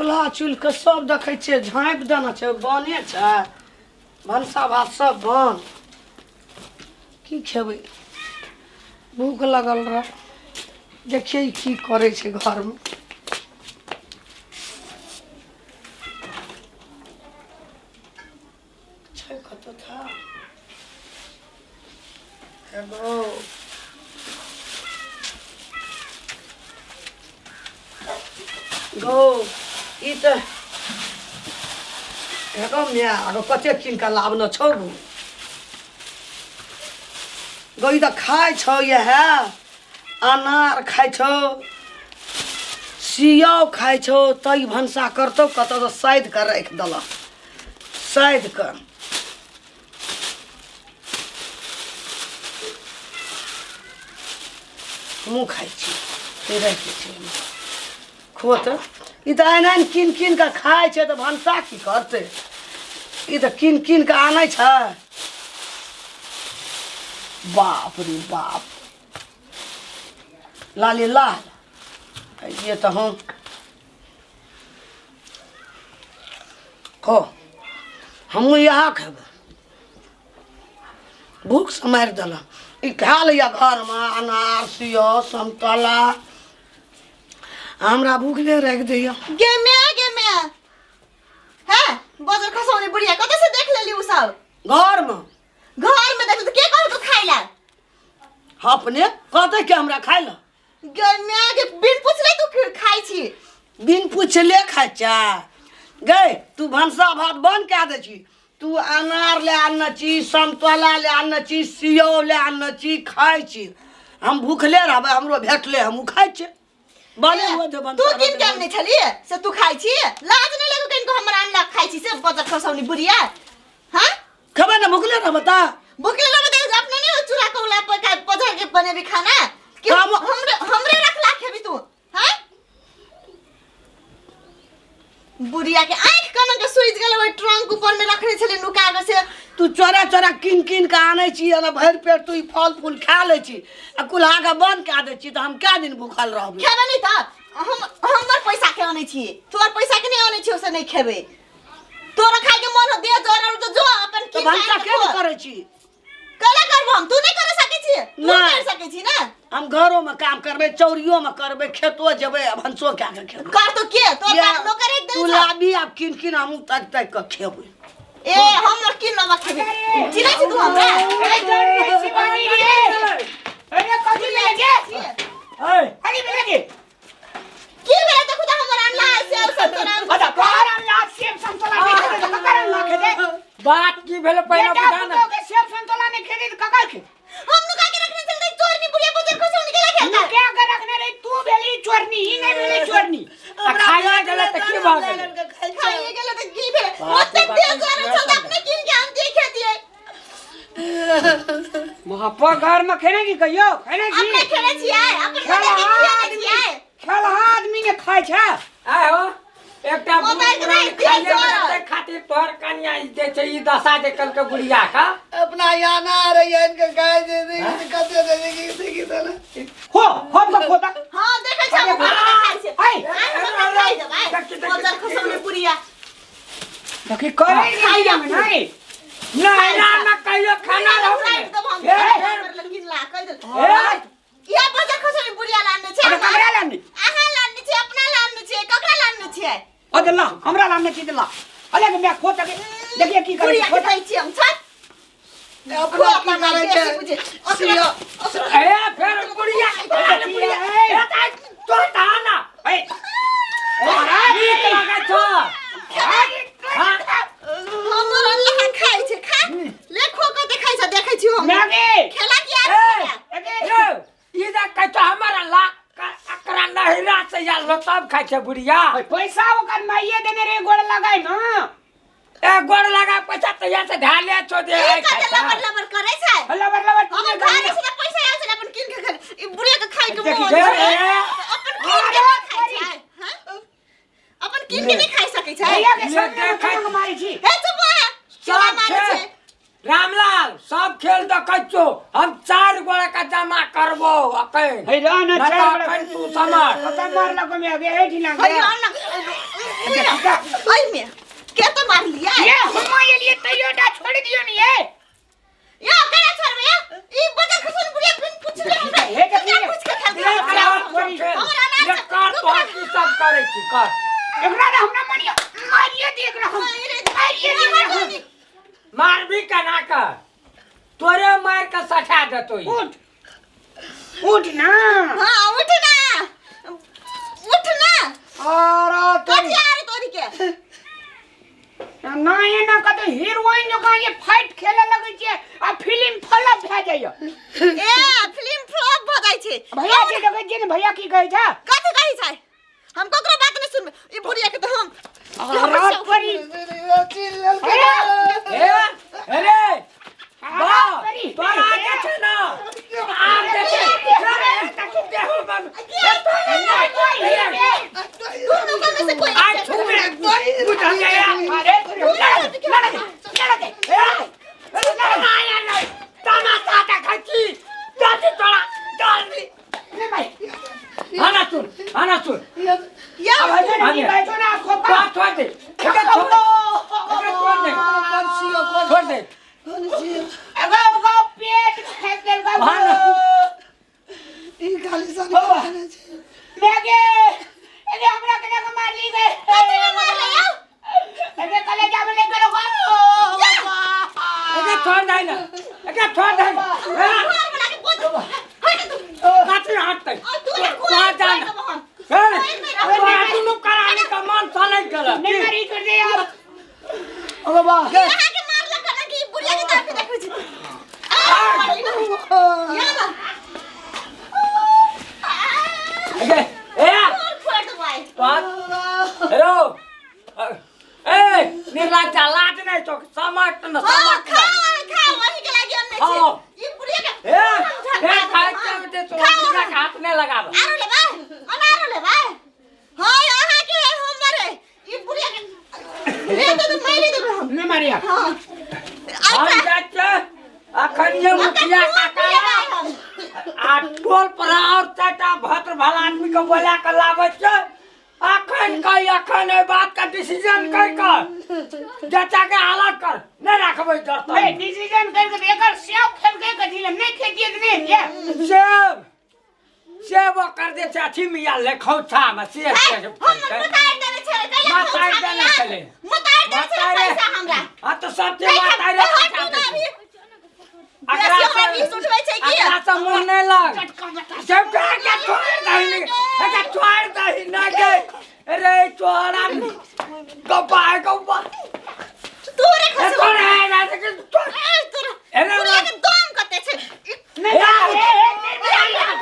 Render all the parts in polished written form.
कुल्हा चुल्हिके सब देखै छियै झाँपि देने छै बने छै भनसा भात सब बन की खेबै भूख लगल रहै देखियै ई की करै छै घरमे छै कतऽ था हेलो गौ ई तऽ हेगौ माय आरो कते कीन कऽ लाबने छौ गौ गौ ई तऽ खाइ छौ इएह अनार खाइ छौ सियाव खाइ छौ तै भनसा करतौ कतऽ तऽ साइद कऽ राखि देलक साइद कऽ हमहूँ खाइ छी से राखि दै छी खो तऽ ई तऽ आनि आनि कीन कीन कऽ खाइ छै तऽ भनसा की करतै ई तऽ कीन कीन कऽ आनै छै बाप रे बाप लाले लाल ये तऽ हम खो हमहूँ इएह खेबै भूखसँ मारि देलक ई खा लैए घरमे अनार सेब समतोला हमरा भूखले राखि दैए गे माय गे माय है बजर खसौनी बुढ़िया कतऽ से देख लेली उ सब घरमे घर में देख के कहल तो खाइ ला अपने कहतै के हमरा खाइ लए गे माय गे बिन पुछले तू खाइ छी बिन पुछले खाइ छै गै तू भनसा भात बन्द कए दै छी तू अनार लए आनने छी समतोला लए आनने छी सेब लए आनने छी खाइ छी हम भूखले रहबै हमरो भेटले हमहूँ खाइ छियै बने हुए दे तू किन के आनने छलिए से तू खाइ छी लाज नहीं लगो कनको हमर आनला खाइ छी से बजर खसौनी बुढ़िया हाँ खेबै ने भूखले रहबै तऽ भूखले रहबै तऽ अपने नहीं चूड़ा कौला पर का पझर के बनेबी खाना कि हमरे हमरे रखला खेबी तू हाँ बुढ़िया के आँख कना के सुइज गेल ओहि ट्रंक ऊपर में रखने छले नुका के से तू चोरा चोरा कीन कीन के आनै छी आ भरि पेट तू ई फल फूल खा लै छी आ कुल्हा के बंद कए दै छी तऽ हम कए दिन भूखल रहबै खेबे नहीं तऽ हम हमर पैसा के आनै छी तोहर पैसा के नहीं आनै छी ओसे नहीं खेबे तोरा खाय के मन हो दे जोर तो जो अपन तऽ भनसा के ने करै छी केला करबो हम तू नहीं कर सकै छी तू नहि। कर सकै छी ना हम घरो में काम करबै चौरियो में करबै खेतो जेबै आ भनसो कए के खेबै कर तो के तोर या, बाप नौकर एक तू दिन लाबी आब कीन कीन हमहूँ ताकि ताकि कऽ खेबै ए हम और किन लबा खेबै चिनै छी तू हमरा अरे शिवानी रे अरे कथी मिले गे अरे मिले गे की भेलै देखू तऽ हमर अनला से और संतोला अच्छा तोहर अनला सेब संतोला नहीं खेते तऽ ककर अनला खेते बात की भेलै पहिने बेटा बुझा ने पुतोह के सेब संतोला नहीं खेते तऽ ककर खेते हम नुका के रखने चलते चोरनी बुढ़िया बुजुर्ग खुश होने के खेलता नुका के रखने रही तू भेली चोरनी ई नहीं भेली चोरनी आ खाइए गेलै तऽ की भऽ गेलै खाइए गेलै तऽ की भेलै ओते तेज जोर चलता अपने किन के हम देखे दिए वहाँ घर में खेने की कहियो खेने की अपने खेले छियै अपन खेलहा खेले के किया आदमी छियै खेलहा आदमी ने खाइ छै आय हो एकटा मोबाइल के बुढ़ नहीं, खाइए तेज जोर। ताहि खातिर तोहर कनिया ई जे छै ई दशा जे कलके बुढ़िया का अपना यहाँ ना आ रही है इनके गाय दे देगी कते दे देगी देखी तो ना हो हम तो खोता हां देखै छै हम खाइ छै आइ हम खाइ देबै मोजर खसौने पुरिया देखी करे नहीं हम नहीं नहीं ना ना कहियो खाना रहू राखि देब हम हे, हे। लगिन ला कहि देब हे। इहे बजर खसौने पुरिया लानने छै अरे ककरा लानने? अहाँ लानने छै अपना लानने छै ककरा लानने छै अरे ला हमरा लानने छी ला अरे मैं खोता के देखिए की करे पुरिया के खोता दै छी हम छत अपना की करै छै सिया ए फेर बुढ़िया के खाना बुढ़िया ए ताई तो ताना ए नीक लागै छौ हमर अल्लाह खाइ छै खा ले खो के देखै छै देखै छी हम मैगी खेला की ए आर यौ ई जे कहै छौ हमर अल्लाह एकरा नहिरा से आयल रहो तब खाइ छै बुढ़िया पैसा ओकर माइये देने रे गोड़ लगाई ना ए गोड़ लगा पैसा तो यहाँ से ढाले छो दे ई कते लबर लबर करै छै लबर लबर हमर घर से त पैसा आयल छलै अपन कीन के खा ई बुढ़िया के खाइ के देखी, मोन ए, छै ए, अपन कीन के नहि खाइ छै हाँ? अपन कीन के नहि खाइ सकै छै भैया के ये सामने देखै- केना मारै छी हे चुप चला सब मारै खेल छै रामलाल सब खेल देखै छौ हम चार गोड़ा का जमा करबो अखन। हे रह ना ना चार तऽ गोड़ा। अखन तू समझ। कतऽ मारलक ओहिमे अगे एहिठिना है ना एहिमे के तो मार लिया। ये हम एलियै तैयो टा छोड़ि दियौ ने ये। या केना छोड़बै या? ई बजर खसन बुढ़िया बिन पुछले हमरा। हे देखिए। बिना पूछ के खेल ये कर छोड़ी। हमर अनार ये कर तोहर की सब करै छी कर। एकरा ने हमरा मारियो मारियो दे एकरा हम मारियो दे एकरा हम। मारबी केना के तोरे मार के सठा देतो ई। उठ उठ ना। हाँ उठ ना उठ ना। अरे कथी आ रे तोरी के? ना एना कतौ हीरोइन जकाँ जे फाइट खेलऽ लगै छै आ फिल्म फ्लॉप भए जाइए। ए फिल्म फ्लॉप भऽ जाइ छै। भैया के देखै छियै ने भैया की कहै छै? कथी कहै छै? हम ककरो बात नहि सुनबै ई बुढ़िया के तऽ हम रात परी। ए अरे रात परी। तोरा जे छै ना आब जे छै दुनू में से कोई आ छुबे बुझल जाय। अरे लड़ दे लड़ दे। तमाशा देखै छी दादी तोरा जल्दी नहीं भाई आना सुन आना सुन। या अब ऐसे नहीं बैठो ना खोपा बात छोड़ दे एकरा छोड़ दे एकरा छोड़ दे छोड़ दे। अगो अगो पेट फेंक देलको। ई खाली सन खाना छै। मैगे अरे हमरा केना के मारली गए? कथी में मारले या? अरे कलेजा में ले गेलो। एकरा छोड़ दे ना एकरा छोड़ दे। घर वाला के बोल हट तू। काटी हटतै आ तू ने तोरा जान ए तोरा दुनू करानी के मन चलै गेल। नहीं मारी कर दे यार। अरे बा यहाँ के मारलक ना कि बुढ़िया के तरफ देखै छी। या ना ए ए और फोड़ दबाई। बात हेलो ए निर्लज्जा लाज नहीं तो समझ न हां समझ खा खा वही के लागी हम नहीं हाँ। छी ई बुढ़िया के ए ए खाए के दे तो बुढ़िया के हाथ नहीं लगाब। आरो लेबै अनारो लेबै। हां अहाँ के है हमर है ई बुढ़िया के ले तो मारि देबै हम। नहीं मारी यार। हां हम जाइ छै अखन ये मुखिया काका आ टोल पर और चारिटा भद्र भला आदमी के बोला के लाबै छै अखन कही अखन एहि बात का डिसीजन कर के चाचा के अलग कर नहीं राखबै डरतै। नहीं डिसीजन करके एकर सेव खेलके कथी ले नहीं खेतिए त नहीं ये सेब सेब ओकर जे छै अथी में आयल रहै खौछा में से हम मतार देने छलै कहिया मतार देने छलै। मतार देने छलै पैसा हमरा। हाँ तो सब चीज नहीं मतार हट तू ना अभी। बेसी हमरा बीस उठबै छै की? अकरा से मुँह नहीं लग सेब के के छोड़ दही के छोड़ दही ना के अरे तोरा गप्पा गप्पा तोरे ए खसु तोरा है ना के तोरा ए तोरा अरे बुढ़िया के दम कते छै नहीं ए ए नहीं मारी यार।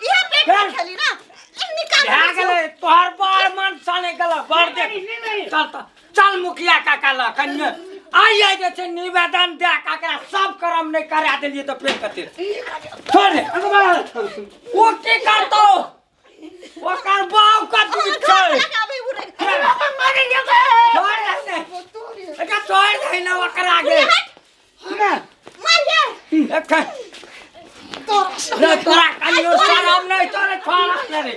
इहे पेट में खेली ना ई निकाल भए गेलै तोहर बड़ मन सने गेल बड़ देख। नहीं मारी। चल त चल मुखिया काका ल कन्या आइए जे छै निवेदन दे काकरा सब करम नहीं करा देलिए तो फेर कते छोड़ दे। ओ की करतो ओकर बाप का दूध छै। घर वाला के अभी उड़े मारी जगह। छोड़ दे ने एकरा छोड़ दे ने ओकरा आगे। ना मारिया एखन रे तोरा कहियो शरम नहीं तोरे छोड़ा ने रे।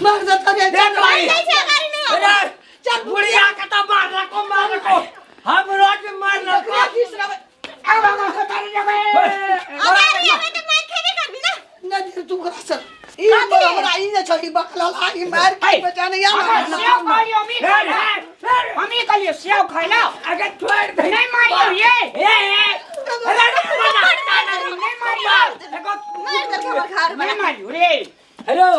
मार दे तोरे। देख भाई। जाइ छै गाड़ी नहीं अरे चल बुढ़िया के तो मारलको मारलको हम रोज मारलको। अब अब मारी जगह। अगाड़ी एबै त मार खेबे करबी ना। नहीं तू करा सर ई हमरा ई जे छही बकला ई मार के बचाने या सेव खालियो हम ही खाइला हम ही खालियो सेव खाइला। अगर छोड़ दे नहीं मारियो ये। ए ए अरे नहीं मारियो मार देलक हमर घर नहीं मारियो रे। हेलो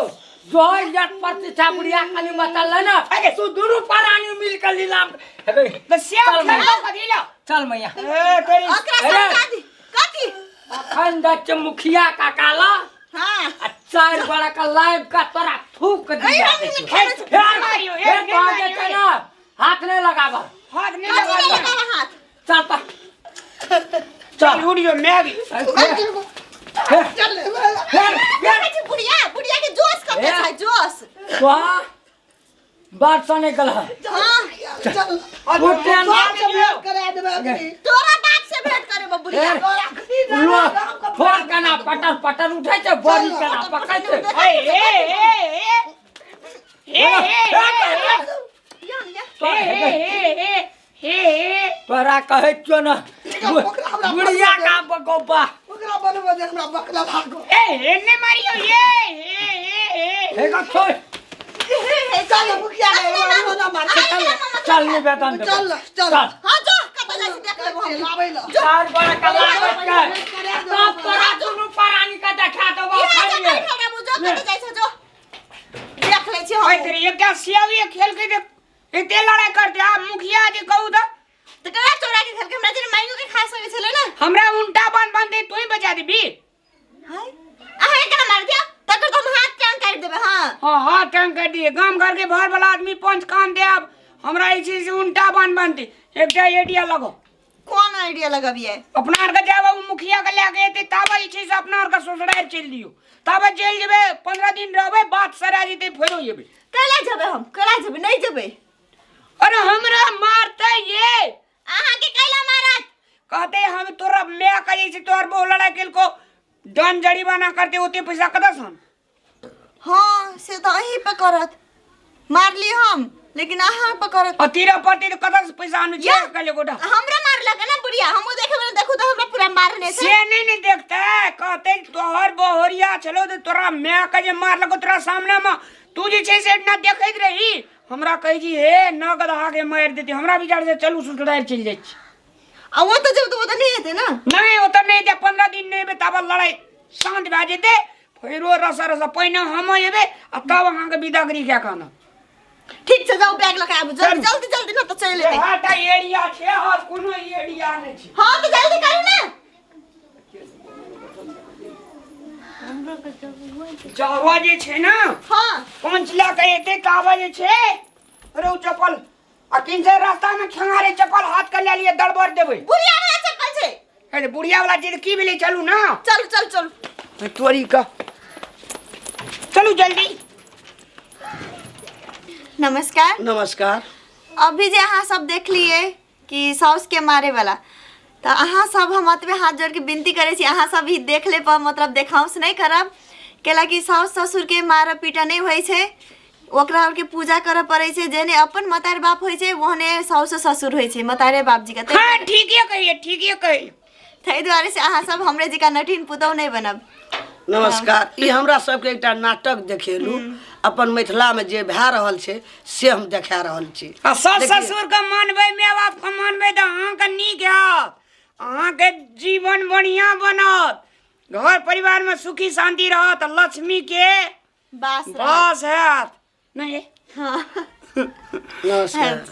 जो इज्जत प्रतिष्ठा बुढ़िया खाली मचल है ना अरे। तू दोनों प्राणी मिल कर लीलाम अरे तो सेव चल मैया खाइला कथी ला? चल मैया। ए तेरी ओकरा अरे। समझा दी कथी? अखन दच मुखिया काका ला हाँ आ चार बड़ा का लाइव का तोरा थूक दिया हम नहीं खेलै छी। फेर मारियो, ए, फेर नहीं तो मारियो, जे छै ना हाथ नहीं लगाबा। हाथ नहीं कथी नहीं लगा। लगावा हाथ? चल त चल चल उड़ियो मैगी। फेर चल फेर देखै छी बुढ़िया बुढ़िया के जोश कते ए। छै जोश। वाह बात सुनै गेल हाँ चल तू टेंशन बाप से भेंट करा देबै अखनी। तोरा बाप से भेंट करे बुढ़िया ए, लो, फोन केना पटर पटर उठै छै बड़ी केना पकै छै ए ए ए ए ए ए या या ए ए ए ए ए तोरा कहै छियौ ने ओकरा हमरा बुढ़िया का बगौबा ओकरा बनबऽ दे हमरा बकला भागो ए एने मारियो ये ए ए ए हे का छोड़ चल मुखिया रे हमरा ना मार चल चल निवेदन देबै। चल चल हाँ जो कतऽ जाइ छी देख लेबो हम लाबै ल चार बड़ा कला के तब तोरा दुनू प्राणी के देखा देबो इहाँ जे खाइए बैठल रहबो, जो कतऽ जाइ छौ जो देख लै छी हम ओए तेरे एकटा सियावी खेल के देख एते लड़ाई करते आ मुखिया जी कहू तऽ तऽ ककरा चोरा के खेलके हमरा जेना माइंगो के खा सकै छलै ने हमरा उल्टा बांध बांध दे तू ही बचा देबी हाय अहाँ के केना मार दिया तकर तो हम हाथ टांग काटि देबै हाँ हाँ हाँ टांग कर दिए गाम घर के भर वाला आदमी पंच कान दे अब हमरा ई चीज उल्टा बांध बांध दे एकटा आइडिया लगो कोन आइडिया लगबियै अपना आर के जाब उ मुखिया के लए के एते ताबे जे छै से अपना आर के ससुरारि चलि दियौ ताबे चलि जेबै 15 दिन रहबै बात सरा जेतै फेरो जेबै कैला जेबै हम कैला जेबै नहि जेबै अरे हमरा मारतै ये अहाँ के कैला मारत कहते हम तोरा my के जे छै तोहर बहु लड़ाई केलको डन जरिमाना करते ओते पैसा कतऽ सँ हाँ से तऽ अहीं पे करत मारली हम लेकिन अहाँ पे करत आ तेरा पति तऽ कतऽ से पैसा आनै छै या। कहले गोटा हमरा मारलक ना बुढ़िया हमहूँ देखे बेर देखू तऽ हमरा पूरा मारने छै से नहीं ने देखते कहते तोहर बहोरिया छलो तऽ तोरा my के जे मारलको तोरा सामने में तू जे छै से ना देखैत रही हमरा कहै छी हे न गदहा के मारि देती हमरा विचार से चलू ससुरारि चलि जाइ छी आ ओ तऽ जब तऽ ओ तऽ नहि हेतै ने नहि ओतऽ नहि हेतै 15 दिन नहि हेबै ताबत लड़ाइ शान्त भए जेतै फेरो रसा रसा पहिने हम एबै आ तब अहाँके विदागरी कए कऽ आनब ठीक छै जाउ बैग लऽ कऽ आबू जल्दी जल्दी जल्दी न तऽ चलि एतै इएह टा एरिया छै आओर कोनो एरिया नहि छै हँ तऽ जल्दी करू ने जावा जे छै ने हँ पंच लए कऽ एतै ताबे जे छै रौ चप्पल आ किनसे रास्ता में खेंगारे चप्पल हाथ के ले लिए दड़बड़ देबै बुढ़िया वाला चप्पल छै अरे बुढ़िया वाला चीज की भेलै चलू ना चलू चलू चलू तोरी का चलू जल्दी नमस्कार नमस्कार अभी जे अहाँ सब देख लिए कि साउस के मारे वाला तऽ अहाँ सब हम अतबे हाथ जोड़ के विनती करै छी अहाँ सब भी देख ले पर मतलब देखाउस नहि करब कैला कि साउस ससुरके मारऽ पीटऽ नहि होइ छै ओकरा आरके पूजा करऽ पड़ै छै जेहने अपन मतार बाप होइ छै ओहने साउस ससुर होइ छै मतारे बापजीके हाँ ठीके कहिए ठीके कहिए ताहि दुआरे से अहाँ सब हमरे जकाँ नटिन पुतहु नहि बनब नमस्कार ई हमरा सबके एकटा नाटक देखेलू अपन मिथिलामे जे भए रहल छै से हम देखा रहल छी आ सास देखिए। ससुर के मानबै माय बाप के मानबै तऽ अहाँके नीक हैत अहाँके जीवन बढ़िआँ बनत घर परिवारमे सुखी शान्ति रहत लक्ष्मी के बास रहत। बस हैत नहि हाँ नमस्कार